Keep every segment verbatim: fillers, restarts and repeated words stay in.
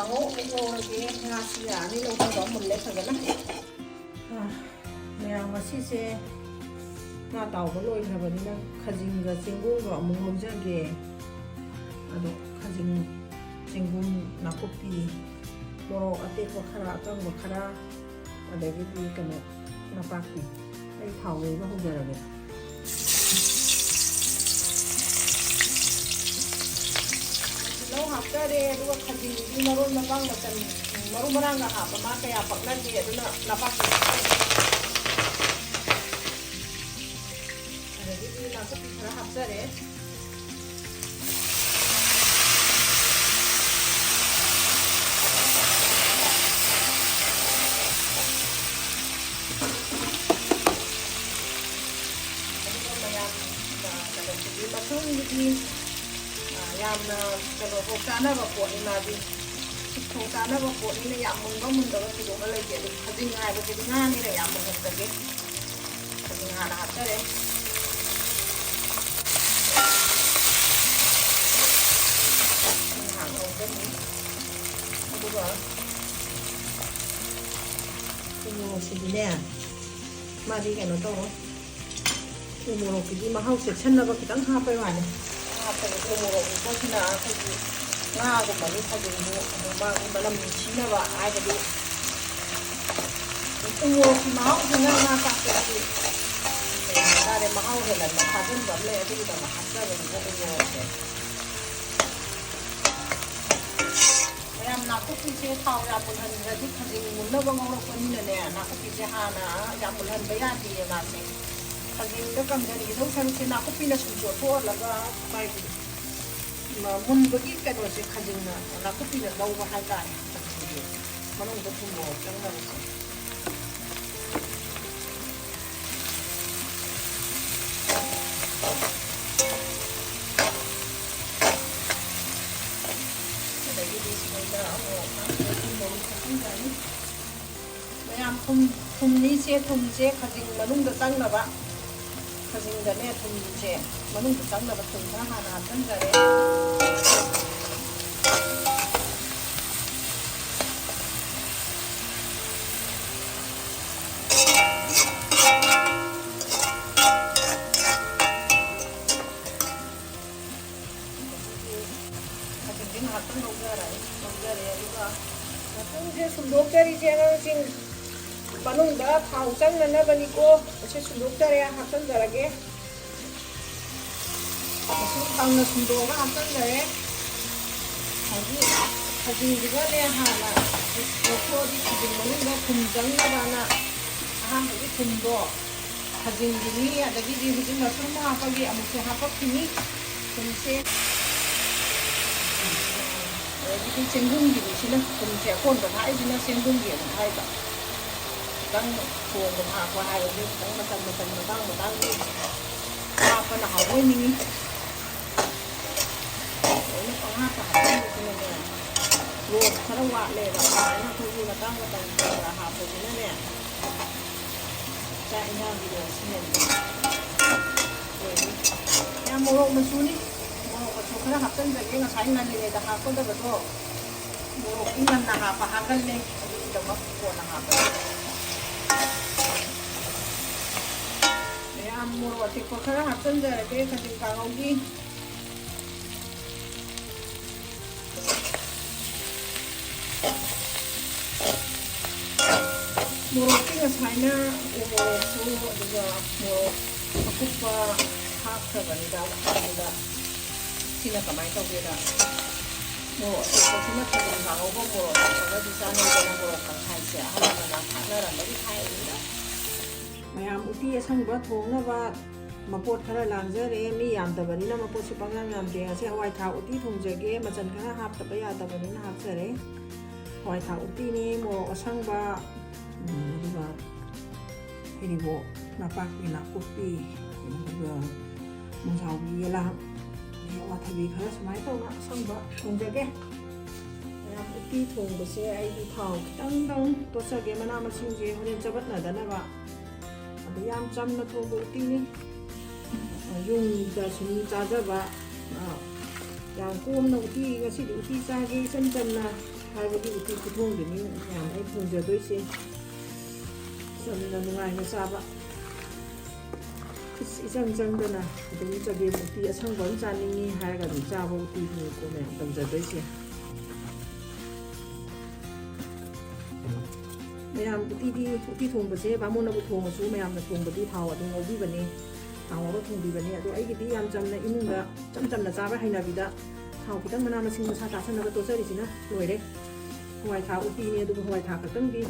ꯑꯃꯨꯛ ꯉꯧꯔꯒꯦ꯫ ꯉꯥꯁꯤ ꯌꯥꯔꯅꯤ, ꯂꯧꯊꯣꯛꯑꯒ ꯃꯨꯜꯂꯦ ꯐꯖꯅ꯫ ꯑꯥ, ꯃꯌꯥꯝ, ꯉꯁꯤꯁꯦ ꯉꯥ ꯇꯥꯎꯕ ꯂꯣꯏꯈ꯭ꯔꯕꯅꯤꯅ ꯈꯥꯖꯤꯡꯒ ꯆꯦꯡꯒꯨꯝꯒ ꯑꯃꯨꯛ ꯉꯧꯖꯒꯦ꯫ ꯑꯗꯣ ꯈꯥꯖꯤꯡ, ꯆꯦꯡꯒꯨꯝ, ꯅꯥꯀꯨꯞꯄꯤ, ꯃꯣꯔꯣꯛ ꯑꯇꯦꯛꯄ ꯈꯔ, ꯑꯀꯪꯕ ꯈꯔ, ꯑꯗꯒꯤꯗꯤ ꯀꯩꯅꯣ, ꯅꯄꯥꯛꯄꯤ꯫ ꯑꯩ ꯊꯥꯎ ꯌꯩꯕ ꯍꯧꯖꯔꯒꯦ꯫ ꯇꯤꯜꯍꯧ ꯍꯥꯞꯆꯔꯦ, ꯑꯗꯨꯒ ꯈꯥꯖꯤꯡꯗꯨꯗꯤ ꯃꯔꯣꯏ ꯃꯄꯥꯡ ꯃꯆꯜ, ꯃꯔꯨ ꯃꯔꯥꯡꯒ ꯍꯥꯞꯄ ꯃꯥ ꯀꯌꯥ ꯄꯛꯅꯗꯦ, ꯑꯗꯨꯅ ꯅꯄꯥꯛꯄꯤ ꯍꯥꯞꯆꯔꯦ꯫ ꯑꯗꯒꯤꯗꯤ ꯅꯥꯀꯨꯞꯄꯤ ꯈꯔ ꯍꯥꯞꯆꯔꯦ꯫ ꯑꯗꯨꯒ ꯃꯌꯥꯝ, ꯑ, ꯀꯩꯅꯣꯁꯤꯗꯤ, ꯃꯁꯔꯨꯝꯒꯤꯗꯤ, ꯑ, ꯌꯥꯝꯅ ꯀꯩꯅꯣ ꯆꯥꯅꯕ ꯄꯣꯠꯅꯤ ꯃꯥꯗꯤ꯫ ꯁꯤꯛꯊꯣꯡ ꯆꯥꯅꯕ ꯄꯣꯠꯅꯤꯅ ꯌꯥꯝ ꯃꯨꯟꯕ ꯃꯨꯟꯗꯕ ꯊꯣꯏꯗꯣꯛꯅ ꯂꯩꯇꯦ꯫ ꯑꯗꯨ ꯈꯥꯖꯤꯡ ꯍꯥꯏꯕꯁꯤꯗꯤ ꯉꯥꯅꯤꯅ ꯌꯥꯝ ꯃꯨꯟꯍꯟꯗꯒꯦ꯫ ꯈꯥꯖꯤꯡ ꯍꯥꯟꯅ ꯍꯥꯞꯆꯔꯦ꯫ ꯈꯥꯖꯤꯡ ꯍꯥꯟꯅ ꯉꯧꯖꯔꯅꯤ꯫ ꯑꯗꯨꯒ ꯎ ꯃꯣꯔꯣꯛꯁꯤꯗꯤꯅꯦ, ꯃꯥꯗꯤ ꯀꯩꯅꯣ ꯇꯧꯔꯣ, ꯎ ꯃꯣꯔꯣꯛꯀꯤꯗꯤ ꯃꯍꯥꯎ ꯆꯦꯛꯁꯤꯟꯅꯕ ꯈꯤꯇꯪ ꯍꯥꯞꯄꯩ ꯋꯥꯅꯤ꯫ ꯍꯥꯞꯄꯗꯤ ꯎ ꯃꯣꯔꯣꯛꯀꯤ ꯄꯣꯠꯁꯤꯅ ꯑꯩꯈꯣꯏꯒꯤ ꯉꯥꯒꯨꯝꯕꯒꯤ ꯈꯥꯖꯤꯡꯗꯨ ꯑꯗꯨꯝ ꯃꯥꯒꯤ ꯃꯅꯝ ꯅꯨꯡꯁꯤꯅꯕ ꯍꯥꯏꯕꯗꯤ ꯎ ꯃꯣꯔꯣꯛꯀꯤ ꯃꯍꯥꯎꯁꯤꯅ ꯉꯥ ꯆꯥꯛꯇꯗꯤ ꯀꯩ ꯍꯥꯏꯇꯥꯔꯦ, ꯃꯍꯥꯎ ꯍꯦꯜꯍꯟꯕ ꯊꯥꯖꯤꯟꯕ ꯑꯃ ꯂꯩ, ꯑꯗꯨꯒꯤꯗꯃꯛ ꯍꯥꯞꯆꯕꯅꯤꯀꯣ ꯎ ꯃꯣꯔꯣꯛꯁꯦ꯫ ꯃꯌꯥꯝ, ꯅꯥꯀꯨꯞꯄꯤꯁꯦ ꯊꯥꯎ ꯌꯥꯝ ꯃꯨꯜꯍꯟꯈ꯭ꯔꯗꯤ ꯈꯥꯖꯤꯡ ꯃꯨꯟꯅꯕ ꯉꯧꯔꯛꯄꯅꯤꯅꯅꯦ, ꯅꯥꯀꯨꯞꯄꯤꯁꯦ ꯍꯥꯟꯅ ꯌꯥꯝ ꯃꯨꯜꯍꯟꯕ ꯌꯥꯗꯦꯌꯦ ꯃꯥꯁꯦ꯫ ꯈꯥꯖꯤꯡꯗ ꯀꯪꯊꯈꯤꯗꯧ ꯁꯔꯨꯛꯁꯦ ꯅꯥꯀꯨꯞꯄꯤꯅ ꯁꯨꯝ ꯆꯣꯠꯊꯣꯛꯍꯜꯂꯒ ꯃꯥꯒꯤ ꯃ-, ꯃꯨꯟꯕꯒꯤ ꯀꯩꯅꯣꯁꯦ ꯈꯥꯖꯤꯡꯅ, ꯅꯥꯀꯨꯞꯄꯤꯅ ꯂꯧꯕ ꯍꯥꯏꯇꯥꯔꯦ꯫ ꯈꯥꯖꯤꯡꯒꯤ ꯃꯅꯨꯡꯗ ꯊꯨꯝ ꯃꯣꯔꯣꯛ ꯆꯪꯅꯕꯁꯦ꯫ ꯑꯗꯒꯤꯗꯤ ꯁꯤꯗꯩꯗ ꯑꯃꯨꯛ ꯊꯨꯝ ꯃꯣꯔꯣꯛ ꯊꯥꯛꯆꯤꯟꯈ꯭ꯔꯅꯤ꯫ ꯃꯌꯥꯝ, ꯊꯨꯝ, ꯊꯨꯝꯅꯤꯁꯦ, ꯊꯨꯝꯁꯦ ꯈꯥꯖꯤꯡ ꯃꯅꯨꯡꯗ ꯆꯪꯅꯕ, ꯈꯥꯖꯤꯡꯗꯅꯦ ꯊꯨꯝꯁꯦ ꯃꯅꯨꯡꯗ ꯆꯪꯅꯕ ꯊꯨꯝ ꯈꯔ ꯍꯥꯟꯅ ꯍꯥꯞꯆꯤꯟꯖꯔꯦ꯫ ꯁꯦ ꯁꯨꯝꯗꯣꯛꯆꯔꯤꯁꯦ ꯑꯉꯥꯡꯁꯤꯡ, ꯃꯅꯨꯡꯗ ꯊꯥꯎ ꯆꯪꯅꯅꯕꯅꯤꯀꯣ꯫ ꯑꯁꯤ ꯁꯨꯝꯗꯣꯛꯆꯔꯦ, ꯍꯥꯞꯆꯤꯟꯖꯔꯒꯦ꯫ ꯑꯁꯤ ꯀꯪꯅ ꯁꯨꯝꯗꯣꯛꯑꯒ ꯍꯥꯞꯆꯤꯟꯖꯔꯦ꯫ ꯍꯧꯖꯤꯛ ꯈꯥꯖꯤꯡꯁꯤꯒꯅꯦ ꯍꯥꯟꯅ ꯂꯧꯊꯣꯛꯑꯗꯤ ꯈꯥꯖꯤꯡ ꯃꯅꯨꯡꯗ ꯊꯨꯝ ꯆꯪꯅꯕꯅ ꯑꯍꯥꯟꯕꯒꯤ ꯊꯨꯝꯗꯣ ꯊꯥꯖꯤꯟꯈꯤꯅꯤ꯫ ꯑꯗꯒꯤꯗꯤ ꯍꯧꯖꯤꯛ ꯃꯁꯔꯨꯝ ꯍꯥꯞꯄꯒꯤ ꯑꯃꯨꯛꯁꯨ ꯍꯥꯄꯛꯈꯤꯅꯤ꯫ ꯊꯨꯝꯁꯦ, ꯑꯗꯒꯤꯗꯤ ꯆꯦꯡꯒꯨꯝꯒꯤꯗꯤ ꯁꯤꯅ ꯊꯨꯝꯁꯦ ꯑꯀꯣꯟꯕ ꯊꯥꯛꯏꯁꯤꯅ ꯆꯦꯡꯒꯨꯝꯒꯤ ꯑꯃꯨꯛ ꯍꯥꯏꯕ꯫ ꯈꯤꯇꯪ ꯊꯣꯡꯕ ꯊꯥꯛꯄ ꯍꯥꯏꯕꯁꯦ ꯈꯤꯇꯪ ꯃꯇꯝ ꯃꯇꯝ ꯃꯇꯥꯡ ꯃꯇꯥꯡꯒꯤ ꯍꯥꯞꯄꯅ ꯍꯥꯎꯕ ꯑꯣꯏꯅꯤꯡꯉꯤ꯫ ꯂꯣꯏꯅ ꯄꯪꯍꯥꯞꯇ ꯍꯥꯞꯆꯤꯟꯕꯁꯤꯅꯅꯦ, ꯔꯣꯁ ꯈꯔ ꯋꯥꯠꯂꯦꯕ꯫ ꯑꯗꯨꯃꯥꯏꯅ ꯑꯩꯈꯣꯏꯒꯤ ꯃꯇꯥꯡ ꯃꯇꯝ ꯈꯔ ꯈꯔ ꯍꯥꯞꯄꯁꯤꯅꯅꯦ, ꯆꯥꯛ ꯏꯟꯖꯥꯡꯒꯤ ꯔꯣꯁ ꯍꯦꯟꯕ ꯑꯣꯏꯅꯤ꯫ ꯌꯥꯝ ꯃꯣꯔꯣꯛ ꯃꯆꯨꯅꯤ꯫ ꯃꯣꯔꯣꯛ ꯃꯆꯨ ꯈꯔ ꯍꯥꯞꯆꯤꯟꯖꯒꯦ, ꯉꯁꯥꯏ ꯉꯜꯂꯤꯉꯩꯗ ꯍꯥꯞꯀꯗꯕꯗꯣ꯫ ꯃꯣꯔꯣꯛꯇꯤ ꯉꯟꯅ ꯍꯥꯞꯄ ꯍꯥꯞꯀꯜꯂꯦ, ꯑꯗꯨꯒꯤꯗꯃꯛ ꯀꯣꯟꯅ ꯍꯥꯞꯄꯒꯦ꯫ ꯃꯌꯥꯝ ꯃꯣꯔꯣꯛ ꯑꯇꯦꯛꯄ ꯈꯔ ꯍꯥꯞꯆꯤꯟꯖꯔꯒꯦ ꯈꯖꯤꯡ ꯀꯥꯡꯉꯧꯒꯤ꯫ ꯃꯣꯔꯣꯛꯇꯤ ꯉꯁꯥꯏꯅ ꯎ ꯃꯣꯔꯣꯛꯁꯨ ꯑꯗꯨꯒ ꯃꯣꯔꯣꯛ ꯑꯀꯨꯞꯄ ꯍꯥꯞꯈ꯭ꯔꯕꯅꯤꯗ꯫ ꯑꯗꯨꯗ ꯁꯤꯅ ꯀꯃꯥꯏꯅ ꯇꯧꯒꯦꯗ, ꯃꯣꯔꯣꯛ ꯑꯇꯦꯛꯄꯁꯤꯅ ꯈꯖꯤꯡ ꯀꯥꯡꯉꯧꯒ ꯃꯣꯔꯣꯛ ꯑꯇꯦꯛꯄꯒꯗꯤ ꯆꯥꯅꯩꯗꯅ, ꯃꯣꯔꯣꯛ ꯇꯪꯈꯥꯏꯁꯦ ꯑꯍꯜ ꯂꯃꯟꯅ ꯊꯥꯛꯅꯔꯝꯕꯒꯤ ꯍꯥꯏꯔꯤꯅꯤꯗ꯫ ꯃꯌꯥꯝ ꯎꯇꯤ ꯑꯁꯪꯕ ꯊꯣꯡꯅꯕ ꯃꯄꯣꯠ ꯈꯔ ꯂꯥꯡꯖꯔꯦ꯫ ꯃꯤ ꯌꯥꯝꯗꯕꯅꯤꯅ ꯃꯄꯣꯠꯁꯨ ꯄꯪꯌꯥꯝ ꯌꯥꯝꯗꯦ꯫ ꯉꯁꯤ ꯍꯋꯥꯏ ꯊ꯭ꯔꯥꯛ ꯎꯇꯤ ꯊꯣꯡꯖꯒꯦ꯫ ꯃꯆꯜ ꯈꯔ ꯍꯥꯞꯇꯕ ꯌꯥꯗꯕꯅꯤꯅ ꯍꯥꯞꯆꯔꯦ꯫ ꯍꯋꯥꯏ ꯊ꯭ꯔꯥꯛ ꯎꯇꯤꯅꯤ, ꯃꯣꯔꯣꯛ ꯑꯁꯪꯕ, ꯎꯝ, ꯑꯗꯨꯒ ꯐꯗꯤꯒꯣꯝ, ꯅꯄꯥꯛꯄꯤ, ꯅꯥꯀꯨꯞꯄꯤ, ꯑꯗꯨꯒ ꯃꯣꯟꯖꯥꯎꯕꯤ, ꯌꯦꯂꯥꯡ, ꯑꯗꯒꯤ ꯑꯋꯥꯊꯕꯤ ꯈꯔ ꯁꯨꯃꯥꯏꯅ ꯇꯧꯅ ꯑꯁꯪꯕ ꯊꯣꯡꯖꯒꯦ꯫ ꯃꯌꯥꯝ ꯎꯇꯤ ꯊꯣꯡꯕꯁꯦ ꯑꯩꯗꯤ ꯊꯥꯎ ꯈꯤꯇꯪꯗꯪ ꯇꯣꯠꯆꯒꯦ, ꯃꯅꯥ ꯃꯁꯤꯡꯁꯦ ꯍꯣꯔꯦꯟ ꯆꯕꯠꯅꯗꯅꯕ꯫ ꯑꯗꯨ ꯌꯥꯝ ꯆꯝꯅ ꯊꯣꯡꯕ ꯎꯇꯤꯅꯤ꯫ ꯌꯨꯝꯗ ꯁꯨꯝ ꯆꯥꯖꯕ, ꯑ, ꯌꯥꯝ ꯀꯣꯝꯅ ꯎꯇꯤ, ꯉꯁꯤꯗꯤ ꯎꯇꯤ ꯆꯥꯒꯦ ꯏꯆꯝ ꯆꯝꯅ ꯍꯥꯏꯕꯒꯤ ꯎꯇꯤ ꯈꯨꯊꯣꯡꯗꯨꯅꯤ ꯃꯌꯥꯝ ꯑꯩ ꯊꯣꯡꯖꯗꯣꯏꯁꯦ꯫ ꯆꯝꯅ ꯅꯨꯡꯉꯥꯏꯅ ꯆꯥꯕ꯫ ꯏꯁ, ꯏꯆꯪ ꯆꯪꯗꯅ ꯑꯗꯨꯝ ꯆꯒꯦꯝ ꯎꯇꯤ ꯑꯁꯪꯕ ꯑꯃ ꯆꯥꯅꯤꯡꯉꯤ ꯍꯥꯏꯔꯒ ꯑꯗꯨꯝ ꯆꯥꯕ ꯎꯇꯤꯗꯨꯅꯤꯀꯣ ꯃꯌꯥꯝ ꯇꯧꯖꯗꯣꯏꯁꯦ꯫ ꯃꯌꯥꯝ ꯎꯇꯤꯗꯤ, ꯎꯇꯤ ꯊꯣꯡꯕꯁꯦ ꯕꯥꯃꯣꯟꯅꯕꯨ ꯊꯣꯡꯉꯁꯨ ꯃꯌꯥꯝꯅ ꯊꯣꯡꯕꯗꯤ ꯊꯥꯎ ꯑꯗꯨꯝ ꯉꯧꯕꯤꯕꯅꯦ, ꯊꯥꯎ ꯉꯧꯔ ꯊꯣꯡꯕꯤꯕꯅꯦ꯫ ꯑꯗꯣ ꯑꯩꯒꯤꯗꯤ ꯌꯥꯝ ꯆꯝꯅ, ꯏꯃꯨꯡꯗ ꯏꯆꯝ ꯆꯝꯅ ꯆꯥꯕ ꯍꯩꯅꯕꯤꯗ ꯊꯥꯎ ꯈꯤꯇꯪ, ꯃꯅꯥ ꯃꯁꯤꯡ ꯃꯁꯥ ꯇꯥꯁꯟꯅꯕ ꯇꯣꯠꯆꯔꯤꯁꯤꯅ ꯂꯣꯏꯔꯦ꯫ ꯍꯋꯥꯏ ꯊ꯭ꯔꯥꯛ ꯎꯇꯤꯅꯦ, ꯑꯗꯨꯕꯨ ꯍꯋꯥꯏ ꯊ꯭ꯔꯥꯛ ꯈꯛꯇꯪꯗꯤ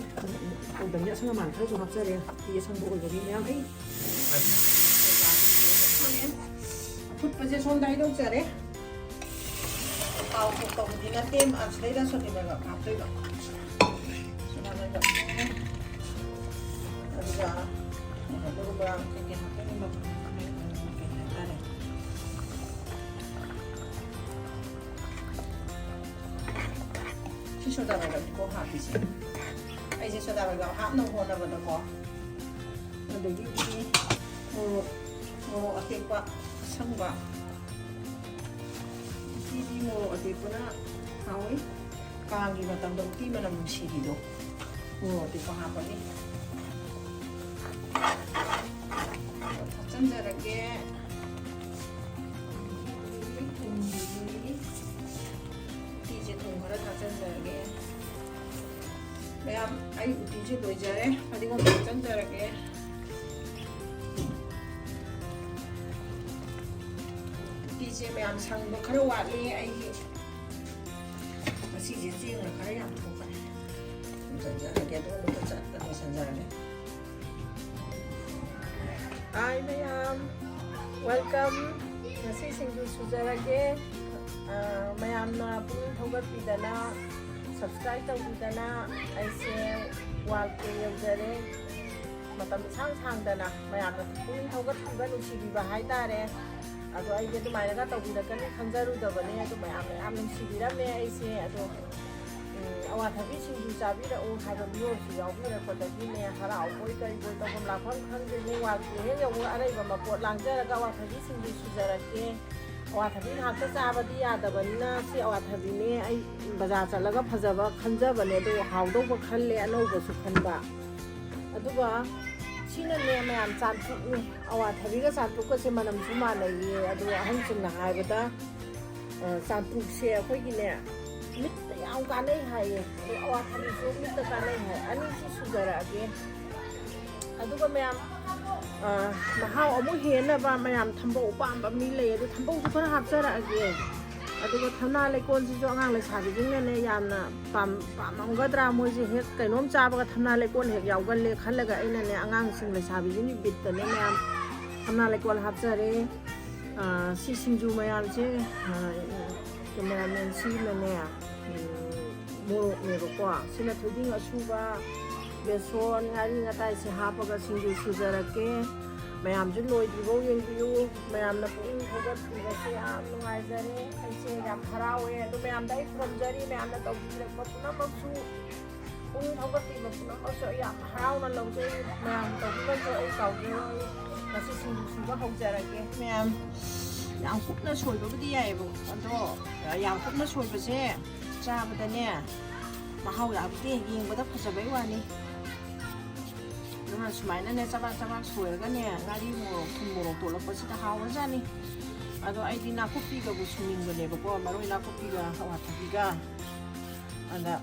ꯇꯧꯗꯕꯅꯤ, ꯑꯁꯪ ꯑꯃꯥꯟ ꯈꯔꯁꯨ ꯍꯥꯞꯆꯔꯦ꯫ ꯎꯇꯤ ꯑꯁꯪꯕ ꯑꯣꯏꯕꯒꯤ ꯃꯌꯥꯝ ꯑꯩ ꯑꯐꯨꯠꯄꯁꯦ ꯁꯣꯝꯗ ꯍꯩꯗꯣꯛꯆꯔꯦ꯫ ꯊꯥꯎ ꯊꯣꯛ ꯇꯧꯕꯗꯤ ꯅꯠꯇꯦ, ꯑꯁꯤꯗꯩꯗ ꯁꯣꯗꯥ ꯕꯥꯏꯒꯞ ꯍꯥꯞꯇꯣꯏꯕ꯫ ꯁꯣꯗꯥ ꯕꯥꯏꯒꯞꯅꯦ꯫ ꯑꯗꯨꯒ, ꯑꯗꯨꯒ ꯀꯩꯀꯩ ꯍꯥꯞꯇꯣꯏꯅꯣ? ꯀꯩ ꯍꯥꯏꯇꯥꯔꯦ? ꯁꯤ ꯁꯣꯗꯥ ꯕꯥꯏꯒꯞꯅꯤꯀꯣ ꯍꯥꯞꯄꯤꯁꯦ꯫ ꯑꯩꯁꯦ ꯁꯣꯗꯥ ꯕꯥꯏꯒꯞ ꯍꯥꯞꯅꯕ ꯍꯣꯠꯅꯕꯗꯀꯣ, ꯑꯗꯒꯤꯗꯤ ꯃꯣꯔꯣꯛ, ꯃꯣꯔꯣꯛ ꯑꯇꯦꯛꯄ ꯑꯁꯪꯕ, ꯎꯇꯤꯗꯤ ꯃꯣꯔꯣꯛ ꯑꯇꯦꯛꯄꯅ ꯍꯥꯎꯏ꯫ ꯀꯥꯡꯒꯤ ꯃꯇꯝꯗ ꯎꯇꯤ ꯃꯅꯝ ꯅꯨꯡꯁꯤꯕꯤꯗꯣ, ꯃꯣꯔꯣꯛ ꯑꯇꯦꯛꯄ ꯍꯥꯞꯄꯅꯤ꯫ ꯊꯥꯛꯆꯟꯖꯔꯒꯦ꯫ ꯎꯇꯤꯁꯦ ꯊꯨꯝ ꯈꯔ ꯊꯥꯛꯆꯟꯖꯔꯒꯦ꯫ ꯃꯌꯥꯝ, ꯑꯩ ꯎꯇꯤꯁꯦ ꯂꯣꯏꯖꯔꯦ꯫ ꯐꯗꯤꯒꯣꯝ ꯊꯥꯛꯆꯟꯖꯔꯒꯦ꯫ ꯎꯇꯤꯁꯦ ꯃꯌꯥꯝ ꯁꯪꯕ ꯈꯔ ꯋꯥꯠꯂꯤ ꯑꯩꯒꯤ꯫ ꯉꯁꯤꯁꯦ ꯆꯦꯡꯅ ꯈꯔ ꯌꯥꯝ ꯊꯣꯛꯈ꯭ꯔꯦ꯫ ꯊꯝꯖꯤꯟꯖꯔꯒꯦ, ꯑꯗꯨꯒ ꯂꯣꯏꯁꯤꯟꯖꯔꯒꯦ꯫ ꯍꯥꯏ ꯃꯌꯥꯝ, welcome꯫ ꯉꯁꯤ ꯁꯤꯡꯖꯨ ꯁꯨꯖꯔꯒꯦ꯫ ꯑ, ꯃꯌꯥꯝꯅ ꯄꯨꯛꯅꯤꯡ ꯊꯧꯒꯠꯄꯤꯗꯅ, subscribe ꯇꯧꯕꯤꯗꯅ ꯑꯩꯁꯦ one K ꯌꯧꯖꯔꯦ꯫ ꯃꯇꯝ ꯏꯁꯥꯡ ꯁꯥꯡꯗꯅ ꯃꯌꯥꯝꯅ ꯄꯨꯛꯅꯤꯡ ꯊꯧꯒꯠꯄꯤꯕ, ꯅꯨꯡꯁꯤꯕꯤꯕ ꯍꯥꯏꯇꯥꯔꯦ꯫ ꯑꯗꯣ ꯑꯩꯗꯤ ꯑꯗꯨꯃꯥꯏꯅꯒ ꯇꯧꯕꯤꯔꯛꯀꯅꯤ ꯈꯟꯖꯔꯨꯗꯕꯅꯦ꯫ ꯑꯗꯣ ꯃꯌꯥꯝꯅ ꯌꯥꯝ ꯅꯨꯡꯁꯤꯕꯤꯔꯝꯃꯦ ꯑꯩꯁꯦ꯫ ꯑꯗꯣ, ꯎꯝ, ꯑꯋꯥꯊꯕꯤ ꯁꯤꯡꯖꯨ ꯆꯥꯕꯤꯔꯛꯎ ꯍꯥꯏꯕ ꯃꯤꯑꯣꯏꯁꯨ ꯌꯥꯎꯕꯤꯔꯛꯄꯗꯒꯤꯅꯦ, ꯍꯔꯥꯎꯕꯣꯏ ꯀꯔꯤꯕꯣꯏ ꯇꯧꯐꯝ ꯂꯥꯛꯐꯝ ꯈꯪꯗꯦꯅꯦ꯫ ꯋꯥꯜꯒꯤ ꯍꯦꯛ ꯌꯧꯕ ꯑꯔꯩꯕ ꯃꯄꯣꯠ ꯂꯥꯡꯖꯔꯒ ꯑꯋꯥꯊꯕꯤ ꯁꯤꯡꯖꯨ ꯁꯨꯖꯔꯛꯀꯦ꯫ ꯑꯋꯥꯊꯕꯤ ꯉꯥꯛꯇ ꯆꯥꯕꯗꯤ ꯌꯥꯗꯕꯅꯤꯅ ꯁꯤ ꯑꯋꯥꯊꯕꯤꯅꯦ ꯑꯩ ꯕꯖꯥꯔ ꯆꯠꯂꯒ ꯐꯖꯕ ꯈꯟꯖꯕꯅꯦ, ꯑꯗꯣ ꯍꯥꯎꯗꯧꯕ ꯈꯜꯂꯦ, ꯑꯅꯧꯕꯁꯨ ꯈꯟꯕ꯫ ꯑꯗꯨꯒ ꯁꯤꯅꯅꯦ ꯃꯌꯥꯝ ꯆꯥꯟꯄꯨꯛꯅꯤ꯫ ꯑꯋꯥꯊꯕꯤꯒ ꯆꯥꯟꯄꯨꯛꯀꯁꯦ ꯃꯅꯝꯁꯨ ꯃꯥꯟꯅꯩꯌꯦ꯫ ꯑꯗꯨꯒ ꯑꯍꯟꯁꯤꯡꯅ ꯍꯥꯏꯕꯗ, ꯑ, ꯆꯥꯟꯄꯨꯛꯁꯦ ꯑꯩꯈꯣꯏꯒꯤꯅꯦ ꯃꯤꯠꯇ ꯌꯥꯝ ꯀꯥꯟꯅꯩ ꯍꯥꯏꯌꯦ꯫ ꯑꯗꯣ ꯑꯋꯥꯊꯕꯤꯁꯨ ꯃꯤꯠꯇ ꯀꯥꯟꯅꯩ ꯍꯥꯏ꯫ ꯑꯅꯤꯁꯤ ꯁꯨꯖꯔꯛꯑꯒꯦ꯫ ꯑꯗꯨꯒ ꯃꯌꯥꯝ, ꯑ, ꯃꯍꯥꯎ ꯑꯃꯨꯛ ꯍꯦꯟꯅꯕ ꯃꯌꯥꯝ ꯊꯝꯕꯧ ꯄꯥꯝꯕ ꯃꯤ ꯂꯩ꯫ ꯑꯗꯣ ꯊꯝꯕꯧꯁꯨ ꯈꯔ ꯍꯥꯞꯆꯔꯛꯑꯒꯦ꯫ ꯑꯗꯨꯒ ꯊꯝꯅꯥ ꯂꯩꯀꯣꯜꯁꯤꯁꯨ ꯑꯉꯥꯡ ꯂꯩꯁꯥꯕꯤꯁꯤꯡꯅꯅꯦ ꯌꯥꯝꯅ ꯄꯥꯝ-, ꯄꯥꯝꯃꯝꯒꯗ꯭ꯔꯥ? ꯃꯣꯏꯁꯦ ꯍꯦꯛ ꯀꯩꯅꯣꯝ ꯆꯥꯕꯒ ꯊꯝꯅꯥ ꯂꯩꯀꯣꯜ ꯍꯦꯛ ꯌꯥꯎꯒꯜꯂꯦ ꯈꯜꯂꯒ ꯑꯩꯅꯅꯦ ꯑꯉꯥꯡꯁꯤꯡ ꯂꯩꯁꯥꯕꯤꯁꯤꯡꯒꯤ ꯕꯤꯠꯇꯅꯦ ꯃꯌꯥꯝ ꯊꯝꯅꯥ ꯂꯩꯀꯣꯜ ꯍꯥꯞꯆꯔꯦ꯫ ꯑ, ꯁꯤ ꯁꯤꯡꯖꯨ ꯃꯌꯥꯝꯁꯦ, ꯑ, cameraman ꯁꯤꯅꯅꯦ, ꯎꯝ, ꯃꯣꯔꯣꯛꯅꯦꯕꯀꯣ꯫ ꯁꯤꯅ ꯊꯣꯏꯗꯤꯡ ꯑꯁꯨꯕ, ꯕꯦꯁꯣꯟ, ꯉꯥꯔꯤ ꯉꯇꯥꯏꯁꯦ ꯍꯥꯞꯄꯒ ꯁꯤꯡꯖꯨ ꯁꯨꯖꯔꯛꯀꯦ꯫ ꯃꯌꯥꯝꯁꯨ ꯂꯣꯏꯗ꯭ꯔꯤꯐꯥꯎ ꯌꯦꯡꯕꯤꯌꯨ꯫ ꯃꯌꯥꯝꯅ ꯄꯨꯛꯅꯤꯡ ꯊꯧꯒꯠꯄꯤꯕꯁꯦ ꯌꯥꯝ ꯅꯨꯡꯉꯥꯏꯖꯔꯦ꯫ ꯑꯩꯁꯦ ꯌꯥꯝ ꯍꯔꯥꯎꯋꯦ꯫ ꯑꯗꯣ ꯃꯌꯥꯝꯗ ꯑꯩ ꯈꯨꯔꯨꯝꯖꯔꯤ, ꯃꯌꯥꯝꯅ ꯇꯧꯕꯤꯔꯛꯄ ꯄꯨꯝꯅꯃꯛꯁꯨ, ꯄꯨꯛꯅꯤꯡ ꯊꯧꯒꯠꯄꯤꯕ ꯄꯨꯝꯅꯃꯛꯁꯨ ꯑꯩ ꯌꯥꯝ ꯍꯔꯥꯎꯅ ꯂꯧꯖꯩ꯫ ꯃꯌꯥꯝ ꯇꯧꯕꯤꯕꯁꯨ ꯑꯩ ꯀꯥꯎꯖꯔꯣꯏ꯫ ꯉꯁꯤ ꯁꯤꯡꯖꯨ ꯁꯨꯕ ꯍꯧꯖꯔꯒꯦ꯫ ꯃꯌꯥꯝ ꯌꯥꯝ ꯀꯨꯞꯅ ꯁꯣꯏꯕꯕꯨꯗꯤ ꯌꯥꯏꯑꯕ, ꯑꯗꯣ ꯌꯥꯝ ꯀꯨꯞꯅ ꯁꯣꯏꯕꯁꯦ ꯆꯥꯕꯗꯅꯦ ꯃꯍꯥꯎ ꯌꯥꯎꯗꯦ, ꯌꯦꯡꯕꯗ ꯐꯖꯕꯩ ꯋꯥꯅꯤ꯫ ꯑꯗꯨꯅ ꯁꯨꯃꯥꯏꯅꯅꯦ ꯆꯕꯥꯛ ꯆꯕꯥꯛ ꯁꯣꯏꯔꯒꯅꯦ ꯉꯥꯔꯤ ꯃꯣꯔꯣꯛ ꯊꯨꯝ ꯃꯣꯔꯣꯛ ꯇꯣꯠꯂꯛꯄꯁꯤꯗ ꯍꯥꯎꯔꯖꯥꯠꯅꯤ꯫ ꯑꯗꯣ ꯑꯩꯗꯤ ꯅꯥꯀꯨꯞꯄꯤꯒꯕꯨ ꯁꯨꯅꯤꯡꯕꯅꯦꯕꯀꯣ, ꯃꯔꯣꯏ ꯅꯥꯀꯨꯞꯄꯤꯒ ꯑꯋꯥꯊꯕꯤꯒ꯫ ꯑꯗ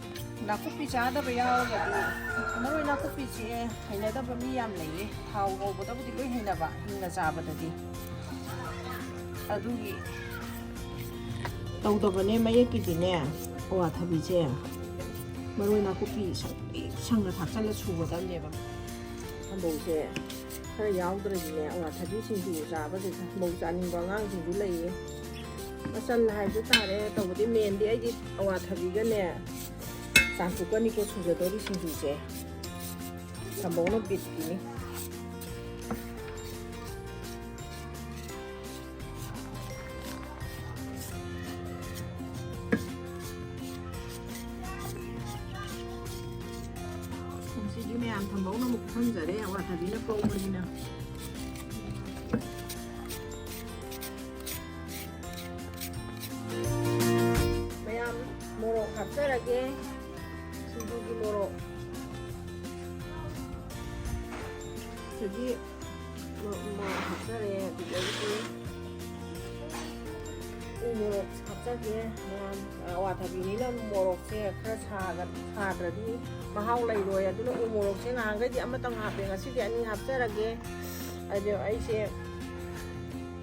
ꯅꯥꯀꯨꯞꯄꯤ ꯆꯥꯗꯕ ꯌꯥꯎꯔꯒꯗꯤ, ꯃꯔꯣꯏ ꯅꯥꯀꯨꯞꯄꯤꯁꯦ ꯍꯩꯅꯗꯕ ꯃꯤ ꯌꯥꯝ ꯂꯩꯌꯦ꯫ ꯊꯥꯎ ꯉꯧꯕꯗꯕꯨꯗꯤ ꯂꯣꯏ ꯍꯩꯅꯕ, ꯍꯤꯡꯅ ꯆꯥꯕꯗꯗꯤ꯫ ꯑꯗꯨꯒꯤ ꯇꯧꯗꯕꯅꯦ꯫ ꯃꯌꯦꯛꯀꯤꯗꯤꯅꯦ, ꯑꯋꯥꯊꯕꯤꯁꯦ ꯃꯔꯣꯏ ꯅꯥꯀꯨꯞꯄꯤ ꯁꯪ-, ꯁꯪꯅ ꯊꯥꯛꯆꯜꯂ ꯁꯨꯒꯗꯕꯅꯦꯕ꯫ ꯊꯝꯕꯧꯁꯦ ꯈꯔ ꯌꯥꯎꯗ꯭ꯔꯗꯤꯅꯦ, ꯑꯋꯥꯊꯕꯤ ꯁꯤꯡꯖꯨ ꯆꯥꯕꯁꯦ ꯊꯝꯕꯧ ꯆꯥꯅꯤꯡꯕ ꯑꯉꯥꯡꯁꯤꯡꯁꯨ ꯂꯩꯌꯦ꯫ ꯃꯆꯜ ꯍꯥꯏꯕ ꯇꯥꯔꯦ꯫ ꯇꯧꯕꯗꯤ ꯃꯦꯟꯗꯤ ꯑꯩꯗꯤ ꯑꯋꯥꯊꯕꯤꯒꯅꯦ ꯆꯥꯝꯐꯨꯠꯀꯅꯤꯀꯣ ꯁꯨꯖꯗꯧꯔꯤ ꯁꯤꯡꯖꯨꯁꯦ꯫ ꯊꯝꯕꯧꯅ ꯕꯤꯠꯀꯤꯅꯤ꯫ ꯉꯁꯤꯗꯤ ꯃꯌꯥꯝ ꯊꯝꯕꯧꯅ ꯑꯃꯨꯛ ꯐꯝꯖꯔꯦ, ꯑꯋꯥꯊꯕꯤꯅ ꯄꯧꯕꯅꯤꯅ꯫ ꯃꯌꯥꯝ ꯃꯣꯔꯣꯛ ꯍꯥꯞꯆꯔꯒꯦ, ꯁꯤꯡꯖꯨꯒꯤ ꯃꯣꯔꯣꯛ꯫ ꯁꯤꯗꯤ ꯃꯣꯔꯣꯛ ꯍꯥꯞꯆꯔꯦ꯫ ꯑꯗꯨꯗꯒꯤꯗꯤ ꯃꯣꯔꯣꯛ ꯍꯥꯞꯆꯒꯦ꯫ ꯃꯌꯥꯝ, ꯑꯋꯥꯊꯕꯤꯅꯤꯅ ꯃꯣꯔꯣꯛꯁꯦ ꯈꯔ ꯁꯥꯒ-, ꯁꯥꯗ꯭ꯔꯗꯤ ꯃꯍꯥꯎ ꯂꯩꯔꯣꯏ꯫ ꯑꯗꯨꯅ ꯎ ꯃꯣꯔꯣꯛꯁꯦ ꯅꯍꯥꯟꯈꯩꯗꯤ ꯑꯃꯇꯪ ꯍꯥꯞꯄꯦ, ꯉꯁꯤꯗꯤ ꯑꯅꯤ ꯍꯥꯞꯆꯔꯒꯦ꯫ ꯑꯗꯣ ꯑꯩꯁꯦ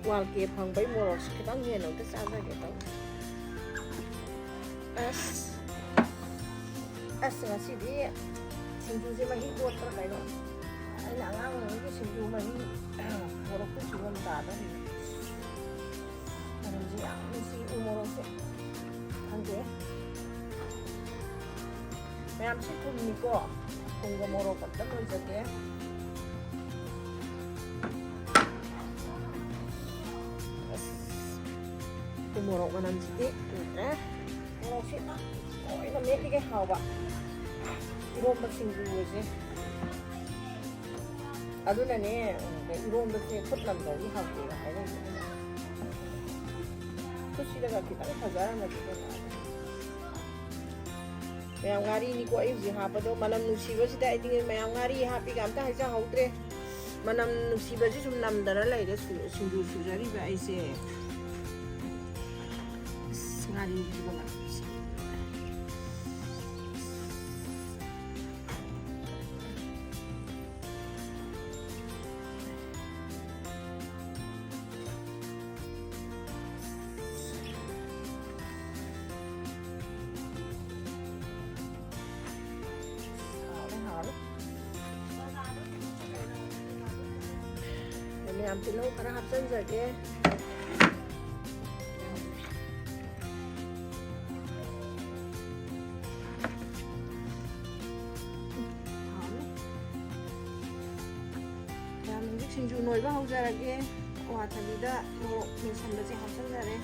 ꯋꯥꯜ ꯀꯦ ꯐꯪꯕꯩ ꯃꯣꯔꯣꯛꯁꯦ ꯈꯤꯇꯪ ꯍꯦꯟꯅ ꯑꯝꯇ ꯆꯥꯖꯒꯦ ꯇꯧꯅꯤ꯫ ꯑꯁ, ꯑꯁ, ꯉꯁꯤꯗꯤ ꯁꯤꯡꯖꯨꯁꯦ ꯃꯍꯤ ꯇꯣꯠꯄ꯭ꯔꯥ ꯀꯩꯅꯣ? ꯑꯩꯅ ꯑꯉꯥꯡ ꯑꯣꯏꯔꯤꯉꯩꯒꯤ ꯁꯤꯡꯖꯨ ꯃꯍꯤ ꯄꯣꯔꯛꯄ ꯐꯤꯕꯝ ꯇꯥꯗꯧꯔꯤ꯫ ꯃꯅꯝꯁꯦ ꯌꯥꯝ ꯅꯨꯡꯁꯤ, ꯎ ꯃꯣꯔꯣꯛꯁꯦ꯫ ꯈꯪꯗꯦ꯫ ꯃꯌꯥꯝꯁꯤ ꯊꯨꯝꯅꯤꯀꯣ꯫ ꯊꯨꯝꯒ ꯃꯣꯔꯣꯛ ꯑꯝꯇ ꯂꯣꯏꯖꯗꯦ꯫ ꯑꯁ, ꯎ ꯃꯣꯔꯣꯛ ꯃꯅꯝꯁꯤꯗꯤ ꯂꯣꯏꯔꯦ꯫ ꯃꯣꯔꯣꯛꯁꯤ ꯂꯣꯏꯅ ꯃꯦꯠꯂꯤꯒꯩ ꯍꯥꯎꯕ꯫ ꯏꯔꯣꯝꯕ ꯁꯤꯡꯖꯨꯁꯦ꯫ ꯑꯗꯨꯅꯅꯦ, ꯏꯔꯣꯝꯕꯁꯦ ꯈꯨꯠ ꯅꯝꯗ꯭ꯔꯗꯤ ꯍꯥꯎꯇꯦꯕ ꯍꯥꯏꯅꯩꯁꯦ꯫ ꯈꯨꯠꯁꯤꯗꯒ ꯈꯤꯇꯪ ꯐꯖꯔꯝꯃꯗꯤ ꯀꯩꯅꯣ꯫ ꯃꯌꯥꯝ ꯉꯥꯔꯤꯅꯤꯀꯣ ꯑꯩ ꯍꯧꯖꯤꯛ ꯍꯥꯞꯄꯗꯣ꯫ ꯃꯅꯝ ꯅꯨꯡꯁꯤꯕꯁꯤꯗ ꯑꯩꯗꯤ ꯃꯌꯥꯝ ꯉꯥꯔꯤ ꯍꯥꯞꯄꯤꯒ ꯑꯝꯇ ꯍꯥꯏꯖꯍꯧꯗ꯭ꯔꯦ꯫ ꯃꯅꯝ ꯅꯨꯡꯁꯤꯕꯁꯤ ꯁꯨꯝ ꯅꯝꯗꯅ ꯂꯩꯔꯦ ꯁꯨ-, ꯁꯤꯡꯖꯨ ꯁꯨꯖꯔꯤꯕ ꯑꯩꯁꯦ꯫ ꯑꯁ, ꯉꯥꯔꯤꯁꯤꯒ ꯃꯅꯝꯁꯤ꯫ ꯍꯥꯎꯔꯦ, ꯍꯥꯎꯔꯦ꯫ ꯃꯌꯥꯝ ꯇꯤꯜꯍꯧ ꯈꯔ ꯍꯥꯞꯆꯤꯟꯖꯒꯦ꯫ ꯍꯥꯎꯔꯦ꯫ ꯃꯌꯥꯝ ꯍꯧꯖꯤꯛ ꯁꯤꯡꯖꯨ ꯅꯣꯏꯕ ꯍꯧꯖꯔꯒꯦ꯫ ꯑꯋꯥꯊꯕꯤꯗ ꯃꯣꯔꯣꯛ ꯃꯦꯠꯁꯟꯕꯁꯦ ꯍꯥꯞꯆꯤꯟꯖꯔꯦ꯫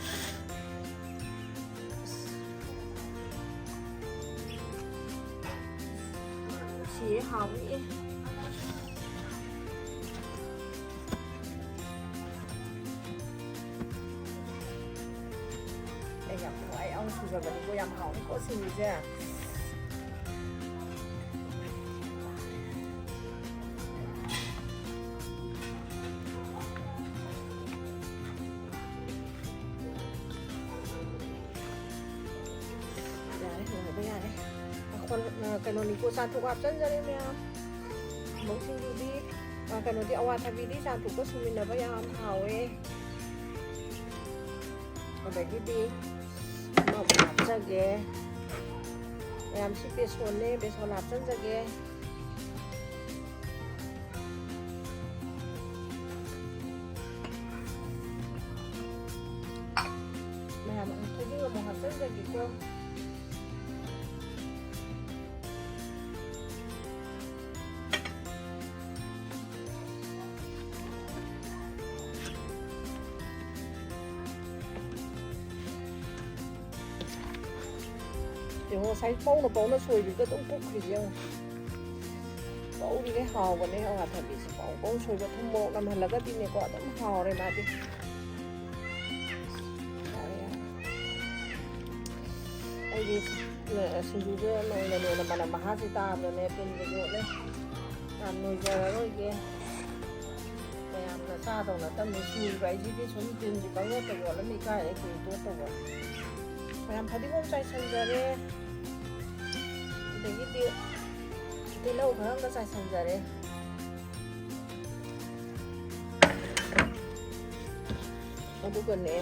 ꯁꯤ ꯍꯥꯎꯅꯤ꯫ ꯑꯩ ꯌꯥꯝ ꯊꯋꯥꯏ ꯌꯥꯎꯅ ꯁꯨꯖꯕꯅꯤꯀꯣ, ꯌꯥꯝ ꯍꯥꯎꯅꯤꯀꯣ ꯁꯤꯡꯖꯨꯁꯦ꯫ ꯀꯩꯅꯣꯅꯤꯀꯣ, ꯆꯥꯇ꯭ꯔꯨꯛ ꯍꯥꯞꯆꯟꯖꯔꯦ ꯃꯌꯥꯝ꯫ ꯃꯧꯁꯤꯡꯗꯨꯗꯤ, ꯑ, ꯀꯩꯅꯣꯗꯤ, ꯑꯋꯥꯊꯕꯤꯗꯤ ꯆꯥꯇ꯭ꯔꯨꯛꯀ ꯁꯨꯃꯤꯟꯅꯕ ꯌꯥꯝ ꯍꯥꯎꯋꯦ꯫ ꯑꯗꯒꯤꯗꯤ ꯑꯃꯃꯨꯛ ꯍꯥꯞꯆꯒꯦ꯫ ꯃꯌꯥꯝ, ꯁꯤ ꯕꯦꯁꯣꯟꯅꯦ, ꯕꯦꯁꯣꯟ ꯍꯥꯞꯆꯟꯖꯒꯦ꯫ ꯃꯌꯥꯝ, ꯊꯣꯏꯗꯤꯡ ꯑꯃꯨꯛ ꯍꯥꯞꯆꯟꯖꯒꯦꯀꯣ꯫ ꯌꯦꯡꯉꯣ, ꯉꯁꯥꯏ ꯄꯧꯅ ꯄꯧꯅ ꯁꯣꯏꯕꯤꯗ ꯑꯗꯨꯝ ꯄꯨꯛꯈ꯭ꯔꯤꯁꯦ ꯌꯦꯡꯉꯣ꯫ ꯄꯧꯔꯤꯉꯩ ꯍꯥꯎꯕꯅꯦ ꯑꯋꯥꯊꯕꯤꯁꯦ꯫ ꯄꯧ ꯄꯧ ꯁꯣꯏꯕ, ꯊꯨꯝ ꯃꯣꯔꯣꯛ ꯅꯝꯍꯜꯂꯒꯗꯤꯅꯦꯀꯣ, ꯑꯗꯨꯝ ꯍꯥꯎꯔꯦ ꯃꯥꯗꯤ꯫ ꯌꯥꯔꯦ, ꯌꯥꯔꯦ꯫ ꯑꯩꯗꯤ, ꯑ, ꯁꯤꯡꯖꯨꯁꯦ ꯅꯣꯏꯅ ꯅꯣꯏꯅ ꯃꯅꯝ ꯃꯍꯥꯁꯦ ꯇꯥꯕꯗꯅꯦ ꯇꯤꯟꯒ ꯌꯣꯠꯂꯦ꯫ ꯌꯥꯝ ꯅꯣꯏꯖꯔꯔꯣꯏꯒꯦ꯫ ꯃꯌꯥꯝꯅ ꯆꯥꯗꯧ ꯅꯠꯇꯕꯅꯤ꯫ ꯁꯤꯡꯖꯨ ꯍꯥꯏꯁꯤꯗꯤ ꯁꯨꯝ ꯇꯤꯟꯁꯤ ꯄꯪꯌꯣꯠꯇ ꯌꯣꯠꯂꯅꯤ, ꯏꯀꯥꯏ ꯑꯩ ꯀꯨꯏ ꯇꯣꯠꯇꯧꯕ꯫ ꯃꯌꯥꯝ, ꯐꯗꯤꯒꯣꯝ ꯆꯥꯏꯁꯟꯖꯔꯦ꯫ ꯑꯗꯒꯤꯗꯤ ꯇꯤꯜꯍꯧ ꯈꯔ ꯑꯃꯒ ꯆꯥꯏꯁꯟꯖꯔꯦ꯫ ꯑꯗꯨꯒꯅꯦ,